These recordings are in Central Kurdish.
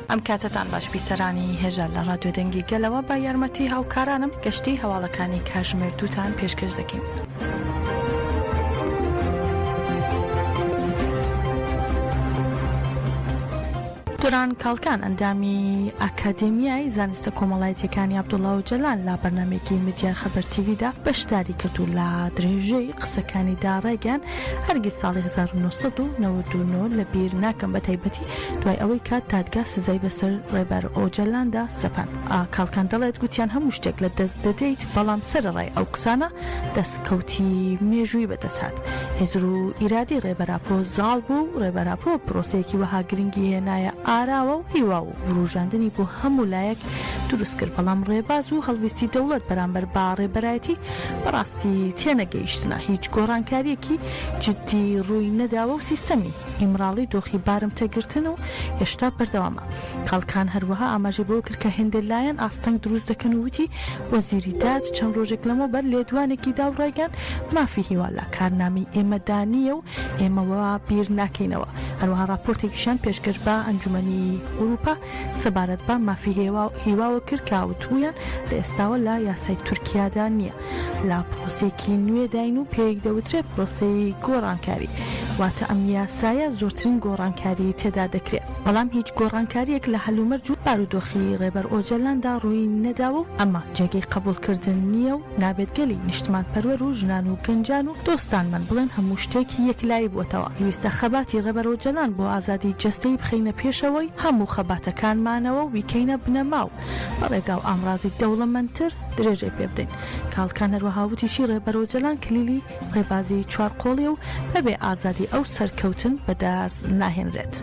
ئەم کاتەتان باش بیسەرانی هێژا لە ڕادیۆ دەنگی گەلەوە بە یارمەتی هاوکارانم گەشتی هەواڵەکانی کاژمێر دووتان پێشکەش دەکەین. دوران کاڵکان ئەندامی ئاکادێمیای زانستە کۆمەڵایەتیەکانی عەبدوڵا ئۆجەلان لە بەرنامەیەکی میدیا خەبەر تیڤیدا بەشداری کرد و لە درێژەی قسەکانیدا ڕایگەیاند هەرگیز ساڵی 1999 لە بیر ناکەم بە تایبەتی دوای ئەوەی کە دادگا سزای بەسەر ڕێبەر ئۆجەلاندا سەپاند. کاڵکان دەڵێت گوتیان هەموو شتێک لە دەست دەدەیت بەڵام سەرەڕای ئەو قسانە دەستکەوتی مێژوویی بەدەست هات. هزر و ئیرادەی ڕێبەر ئاپۆ زاڵ بوو و ڕێبەر ئاپۆ پرۆسەیەکی وەها گرنگی هێنایە ئاراوە و هیوا و وروژاندنی بۆ هەموو لایەک دروست کرد، بەڵام ڕێباز و هەڵویستی دەوڵەت بەرامبەر بە ڕێبەرایەتی بەڕاستی تێنەگەیشتنە، هیچ گۆڕانکارییەکی جددی ڕووی نەداوە و سیستەمی ئیمراڵی دۆخی بارمتەگرتن و هێشتا بەردەوامە. کاڵکان هەروەها ئاماژەی بەوە کرد کە هێندێ لایەن ئاستەنگ دروست دەکەن و وتی، وەزیری داد چەند ڕۆژێک لەمەوبەر لێدوانێکی دا و ڕایگەیاند مافی هیوا لە کارنامەی ئێمەدا نییە و ئێمە وا بیر ناکەینەوە. هەروەها ڕاپۆرتێکیشیان پێشکەش بە ئەنجومەنی ئورووپا سەبارەت بە مافی هیواوە کرد کە وتبوویان لە ئێستاوە لە یاسای تورکیادا نییە. لە پرۆسەیەکی نوێداین و پێی دەوترێت پرۆسەی گۆڕانکاری، واتە ئەم یاسایە زۆرترین گۆڕانکاری تێدا دەکرێت، بەڵام هیچ گۆڕانکارییەک لە هەلومەرج و بارودۆخی ڕێبەر ئۆجەلاندا ڕووی نەداوە و ئەمە جێگەی قبوڵکردن نییە و نابێت گەلی نیشتمانپەروەر و ژنان و گەنجان و دۆستانمان بڵێن هەموو شتێک یەکلایی بووەتەوە. پێویستە خەباتی ڕێبەر ئۆجەلان بۆ ئازادی جەستەیی بخەینە پێشەوەی هەموو خەباتەکانمانەوە و بیکەینە بنەما و بە ڕێگا و ئامڕازی دەوڵەمەندتر درێژەی پێ بدەین. کاڵکان هەروەها وتیشی، ڕێبەر ئۆجەلان کلیلی ڕێبازی چوارقۆڵیە و بەبێ ئازادی ئەو سەرکەوتن بەدەست ناهێنرێت.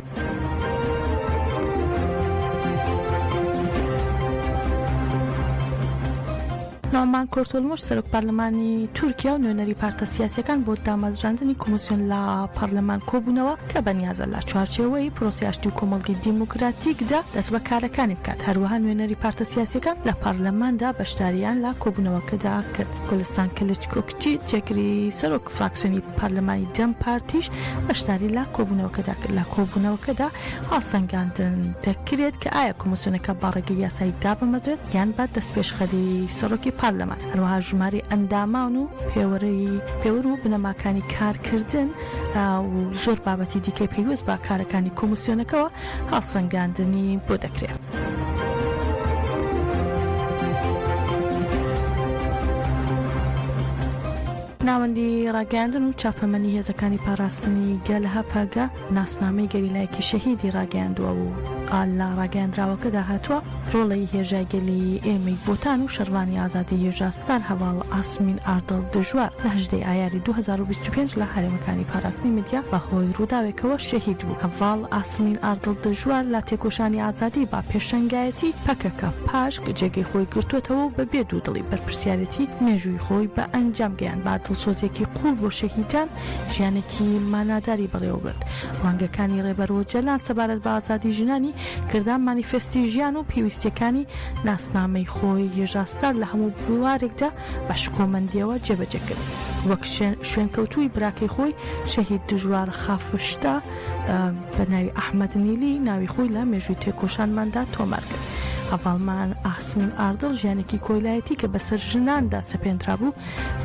نوعمان کورتولموش سەرۆک پەرلەمانی تورکیا و نوێنەری پارتە سیاسیەکان بۆ دامەزراندنی کۆمیسیۆن لە پەرلەمان کۆبوونەوە کە بەنیازە لە چوارچێوەی پرۆسەی ئاشتی و کۆمەڵگەی دیموکراتیکدا دەست بە کارەکانی بکات، هەروەها نوێنەری پارتە سیاسیەکان لە پەرلەماندا بەشداریان لە کۆبوونەوەکەدا کرد. گولستان کلچ کۆکچی جێگری سەرۆک فراکسیۆنی پەرلەمانی دەم پارتیش بەشداری لە کۆبوونەوەکەدا کرد. لە کۆبوونەوەکەدا هەڵسەنگاندن دەکرێت کە ئایا کۆمیسیۆنەکە بە ڕێگەی یاسایی دابمەزرێت یان بە دەستپێشخەری سەرۆکی پارلەمان، هەروەها ژمارەی ئەندامان و پێوەر و بنەماکانی کارکردن و زۆر بابەتی دیکەی پەیوەست بە کارەکانی کۆمیسیۆنەکەوە هەڵسەنگاندنی بۆ دەکرێت. ناوەندی ڕاگەیاندن و چاپەمەنی هێزەکانی پاراستنی گەل، هەپەگە، ناسنامەی گەریلایەکی شەهیدی ڕاگەیاندووە و لە ڕاگەیاندراوەکەدا هاتووە، ڕۆڵەی هێژای گەلی ئێمەی بۆتان و شەڕڤانی ئازادی هێژا ستار هەڤاڵ ئاسمین ئاردڵ دژوار لە 18 ئایاری 2025 لە هەرێمەکانی پاراستنی میدیا بە هۆی ڕووداوێکەوە شەهید بوو. هەڤاڵ ئاسمین ئاردڵ دژوار لە تێکۆشانی ئازادی بە پێشەنگایەتی پەکەکە پاشک جێگەی خۆی گرتووەتەوە و بە بێ دوودڵی بەرپرسیارێتی مێژووی خۆی بە ئەنجام گەیاند بە دڵسۆزیەکی قووڵ بۆ شەهیدان ژیانێکی ماناداری بەڕێوەبرد. ڕوانگەکانی ڕێبەر ئۆجەلان سەبارەت بە ئازادی ژنانی کردە مانیفێستی ژیان و پێویستییەکانی ناسنامەی خۆی یەژاستار لە هەموو بوارێکدا بە شکۆمەندییەوە جێبەجێ کرد. وەک شوێنکەوتووی براکەی خۆی شەهید دژوار خافشتە بە ناوی ئەحمەد نیلی ناوی خۆی لە مێژووی تێکۆشانماندا تۆمار کرد. هەڤاڵمان ئاسمین ئاردڵ ژیانێکی کۆیلایەتی کە بەسەر ژناندا سەپێندرابوو،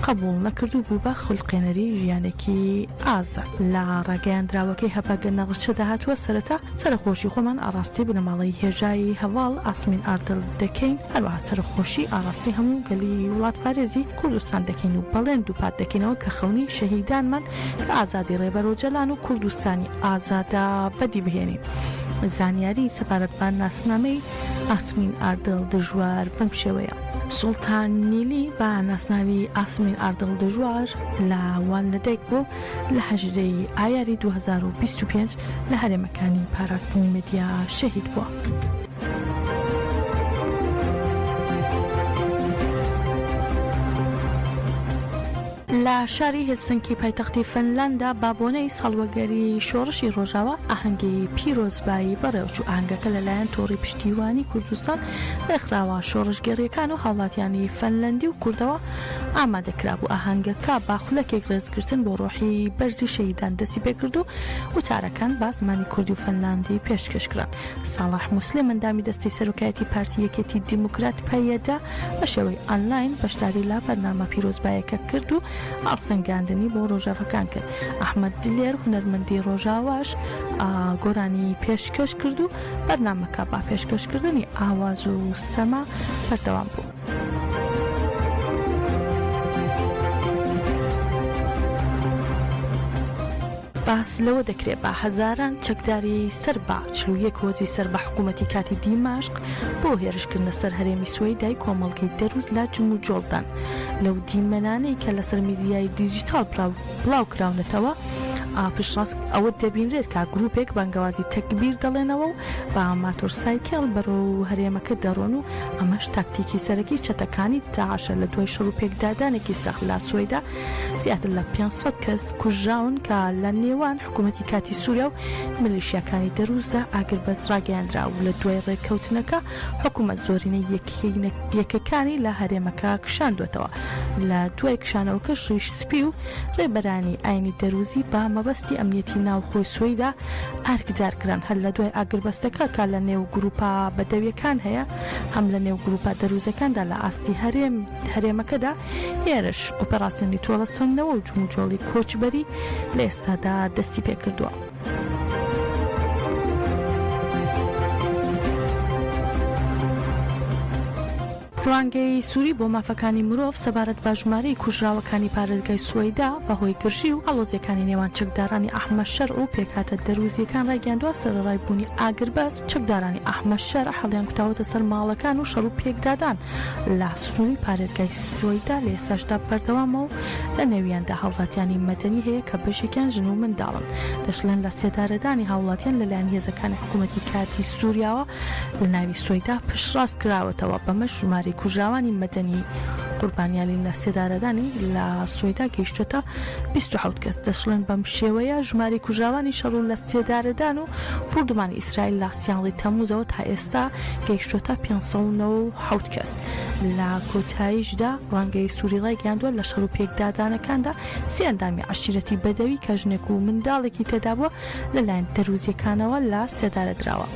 قبوڵ نەکرد و بوو بە خولقێنەری ژیانێکی ئازاد. لە ڕاگەیاندراوەکەی هەپەگە نەڕچەدا هاتووە، سەرەتا سەرەخۆشی خۆمان ئاڕاستەی بنەماڵەی هێژای هەڤاڵ ئاسمین ئاردڵ دەکەین، هەروەها سەرەخۆشی ئاڕاستەی هەموو گەلی وڵاتپارێزی کوردستان دەکەین و بەڵێن دووپات دەکەینەوە کە خەونی شەهیدانمان کە ئازادی ڕێبەر ئۆجەلان و کوردستانی ئازادە بەدی بهێنین. زانیاری سەبارەت بە ناسنامەی ئاسمین ئاردڵ دژوار بەم شێوەیە. سوڵتان نیلی بە ناسناوی ئاسمین ئاردڵ دژوار لە وان لەدایک بووە و لە 18 ی ئایاری 2025 لە هەرێمەکانی پاراستنی مەدیا شەهید بووە. لە شاری هێلسنکی پایتەختی فنلەندا بە بۆنەی ساڵوەگەری شۆڕشی ڕۆژاوا ئاهەنگی پیرۆزبایی بەڕێوەچوو. ئاهەنگەکە لەلایەن تۆڕی پشتیوانی کوردستان، ڕێکخراوە شۆڕشگێڕییەکان و هاوڵاتیانی فەنلەندی و کوردەوە ئامادەکرابوو. ئاهەنگەکە بە خولەکێک ڕێزگرتن بۆ ڕۆحی بەرزی شەهیدان دەستیپێکرد و وتارەکان بە زمانی کوردی و فەنلاندی پێشکەشکران. ساڵح موسلیم ئەندامی دەستەی سەرۆکایەتی پارتی یەکێتی دیموکرات پەیەدە بە شێوەی ئانلاین بەشداری لە بەرنامە پیرۆزبایەکە کرد و هەڵسەنگاندنی بۆ ڕۆژاڤەکان کرد. ئەحمەد دلێر هونەرمەندی ڕۆژاواش گۆرانی پێشکەش کرد و بەرنامەکە بە پێشکەشکردنی ئاواز و سەما بەردەوام بوو. باس لەوە دەکرێت بە هەزاران چەکداری سەر بە 41 هۆزی سەر بە حکوومەتی کاتی دیمەشق بۆ هێرشکردنە سەر هەرێمی سوەیدای کۆمەڵگەی دەروز لە جموجۆڵدان. لەو دیمەنانەی کە لەسەر میدیای دیجیتاڵ بڵاوکراونەتەوە، پشتڕاست ئەوە دەبینرێت کە گروپێک بانگەوازی تەکبیر دەڵێنەوە و بە ماتۆرسایکێڵ بەرەو هەرێمەکە دەڕۆن و ئەمەش تاکتیکی سەرەکی چەتەکانی داعشە لە دوای شەڕ و پێکدادانێکی سەخت لە سوەیدا زیاتر لە 500 کەس کوژراون کە لە نێوان حکوومەتی کاتی سووریا و میلیشیاکانی دەروزدا ئاگربەست ڕاگەیاندرا و لە دوای ڕێککەوتنەکە حکوومەت زۆرینەی یەکەکانی لە هەرێمەکە کشاندووەتەوە. لە دوای کشانەوەکەش ڕیش سپی و ڕێبەرانی ئاینی دەروزی بە مەبەستی ئەمنیەتی ناوخۆی سوەیدا ئەرکدار کران. هەر لە دوای ئاگربەستەکە کە لە نێو گرووپە بەدەویەکان هەیە هەم لە نێو گرووپە دەروزەکاندا لە ئاستی هەرێم هەرێمەکەدا هێرش، ئۆپەراسیۆنی تۆڵەسەندنەوە و جموجۆڵی کۆچبەری لە ئێستادا دەستی پێکردووە. ڕوانگەی سوری بۆ مافەکانی مرۆڤ سەبارەت بە ژمارەی کوژراوەکانی پارێزگای سوەیدا بەهۆی گرژی و ئاڵۆزییەکانی نێوان چەکدارانی ئەحمەد شەرع و پێکهاتە دەروزییەکان ڕایگەیاندووە، سەرەڕای بوونی ئاگربەست، چەکدارانی ئەحمەد شەرع هەڵیانکوتاوەتە سەر ماڵەکان و شەڕ و پێکدادان لە سنووری پارێزگای سوەیدا لە ئێستاشدا بەردەوامە و لە نێویاندا هاوڵاتیانی مەدەنی هەیە کە بەشێکیان ژن و منداڵن. دەشڵێن لە سێدارەدانی هاوڵاتیان لەلایەن هێزەکانی حکوومەتی کاتی سووریاوە لە ناوی سوەیدا پشتڕاست کراوەتەوە، بەمەش ژمارەی کوژراوانی مەدەنی قوربانیانی لە سێدارەدانی لە سوەیدا گەیشتووەتە 27 کەس. دەشڵێن بەم شێوەیە ژمارەی کوژراوانی شەڕ و لە سێدارەدان و بوردومانی ئیسرائیل لە سیانزەی تەمموزەوە تا ئێستا گەیشتووەتە 597 کەس. لە کۆتاییشدا ڕوانگەی سوری ڕایگەیاندووە لە شەڕ و پێکدادانەکاندا سێ ئەندامی عەشیرەتی بەدەوی کە ژنێک و منداڵێکی تێدابووە لەلایەن دەروزییەکانەوە لە سێدارە دراوە.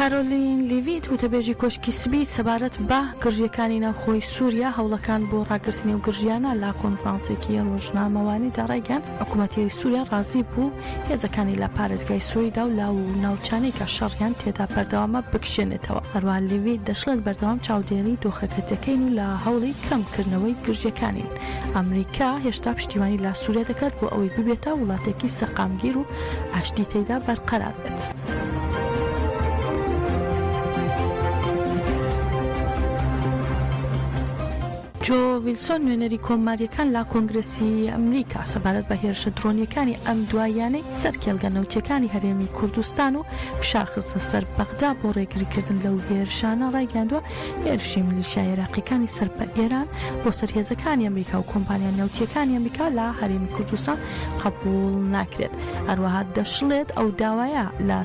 کارۆلین لیڤیت، وتەبێژی کۆشکی سپی سەبارەت بە گرژییەکانی ناوخۆی سووریا، هەوڵەکان بۆ ڕاگرتنی ئەو گرژییانە لە کۆنفرانسێکی ڕۆژنامەوانیدا ڕایگەیاند، حکومەتی سووریا ڕازی بوو هێزەکانی لە پارێزگای سوەیدا و لەو ناوچانەی کە شەڕیان تێدا بەردەوامە بکشێنێتەوە. هەروەها لیڤیت دەشڵێت بەردەوام چاودێری دۆخەکە دەکەین و لە هەوڵی کەمکردنەوەی گرژییەکانین. ئەمریکا هێشتا پشتیوانی لە سووریا دەکات بۆ ئەوەی ببێتە وڵاتێکی سەقامگیر و ئاشتی تێیدا بەرقەرار بێت. جۆ ویلسۆن نوێنەری کۆمارییەکان لە کۆنگرێسی ئەمریکا سەبارەت بە هێرشە درۆنییەکانی ئەم دواییانەی سەر کێڵگە نەوتییەکانی هەرێمی کوردستان و فشار خستنە سەر بەغدا بۆ ڕێگریکردن لەو هێرشانە ڕایگەیاندووە هێرشی میلیشیا عێراقییەکانی سەر بە ئێران بۆ سەر هێزەکانی ئەمریکا و کۆمپانیا نەوتییەکانی ئەمریکا لە هەرێمی کوردستان قبوڵ ناکرێت. هەروەها دەشڵێت ئەو داوایە لە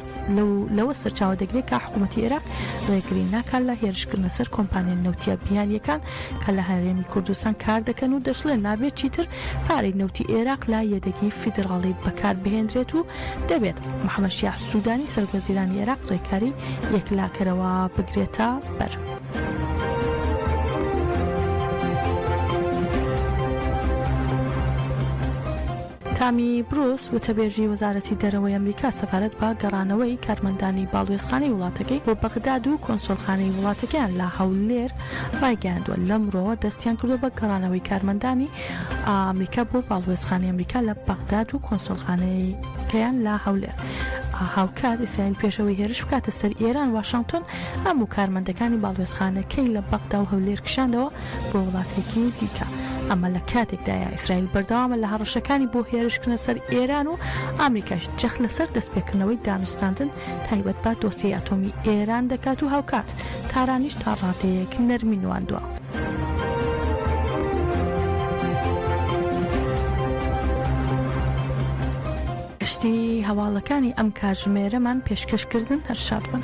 لەوە سەرچاوە دەگرێت کە حکوومەتی عێراق ڕێگری ناکات لە هێرشکردنە سەر کۆمپانیا نەوتییە بیانییەکان کە لە هەرێمی کوردستان کار دەکەن و دەشڵێت نابێت چیتر پارەی نەوتی عێراق لە یەدەگی فیدڕاڵی بەکاربهێندرێت و دەبێت محەمەد شیاع سودانی سەرۆکوەزیرانی عێراق ڕێکاری یەکلاکەرەوە بگرێتە بەر. تامی بروس، وتەبێژی وەزارەتی دەرەوەی ئەمریکا سەبارەت بە گەڕانەوەی کارمەندانی باڵوێزخانەی وڵاتەکەی بۆ بەغداد و کۆنسۆڵخانەی وڵاتەکەیان لە هەولێر ڕایگەیاندووە، لەمڕۆوە دەستیان کردووە بە گەڕانەوەی کارمەندانی ئەمریکا بۆ باڵوێزخانەی ئەمریکا لە بەغداد و کۆنسۆڵخانەکەیان لە هەولێر. هاوکات ئیسرائیل پێش ئەوەی هێرش بکاتە سەر ئێران، واشنتۆن هەموو کارمەندەکانی باڵوێزخانەکەی لە بەغدا و هەولێر کشاندەوە بۆ وڵاتێکی دیکە. ئەمە لە کاتێکدایە ئیسرائیل بەردەوامە لە هەڕەشەکانی بۆ هێرشکردنە سەر ئێران و ئامریکاش جەخت لەسەر دەستپێکردنەوەی دانوستاندن تایبەت بە دۆسیەی ئەتۆمی ئێران دەکات و هاوکات تارانیش تا ڕادەیەک نەرمی نواندووە. گشتی هەواڵەکانی ئەم کاتژمێرەمان پێشکەش کردن هەر شاد بن.